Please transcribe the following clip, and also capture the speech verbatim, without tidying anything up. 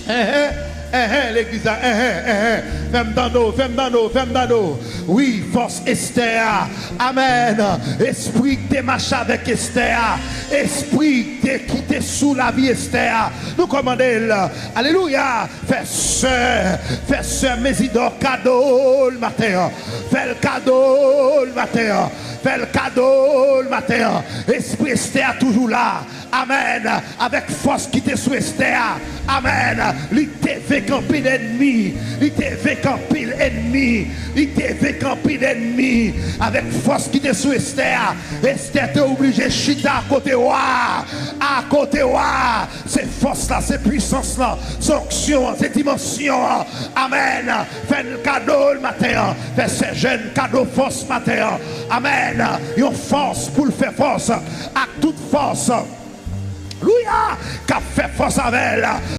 Enhen, enhen, legliz la, enhen, enhen. Fè m tande w, fè m tande w, fè m tande w. Wi, fòs Estè a. Amèn. Espri ki te mache avèk Estè a. Espri ki te, ki te sou lavi Estè a. Nou kòmande l. Alelouya. Fè sè, fè sè Mezidò kado l maten an. Fè l kado l maten an. Fè l kado l maten an. Espri Estè a toujou la. Amèn. Avèk fòs ki te sou Estè a. Amèn. Li te venk anpil ènmi. Li te venk anpil ènmi. Li te venk anpil ènmi. Avèk fòs ki te sou Estè a. Estè te oblije chita akote wa a. Akote wa a. Se fòs la, se pwisans la, se onksyon an, se dimansyon an. Amèn. Fè l kado l maten an. Fè sè Jèn kado fòs maten an. Amèn. Yon fòs pou l fè fòs ak tout fòs. Alelouya! K ap fè fòs avè l.